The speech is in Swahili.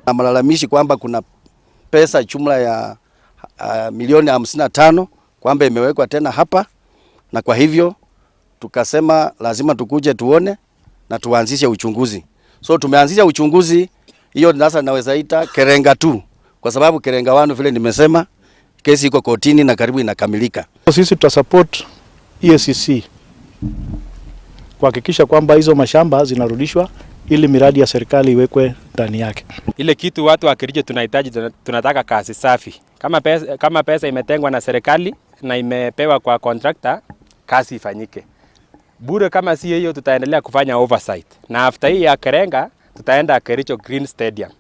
Na malalamishi kwamba kuna pesa jumla ya milioni 55 kwamba imewekwa tena hapa, na kwa hivyo tukasema lazima tukuje tuone na tuanzishe uchunguzi. So tumeanzisha uchunguzi hiyo, sasa naweza ita Kerenga 2 kwa sababu Kerenga 1 vile nimesema kesi iko kotini na karibu inakamilika. Sisi tutasupport EACC kuhakikisha kwamba hizo mashamba zinarudishwa ili miradi ya serikali iwekwe ndani yake. Ile kitu watu wa Kericho tunahitaji, tunataka kazi safi. Kama pesa imetengwa na serikali na imepewa kwa contractor, kazi ifanyike bure. Kama si hiyo, tutaendelea kufanya oversight, na after hii ya Kerenga tutaenda Kericho Green Stadium.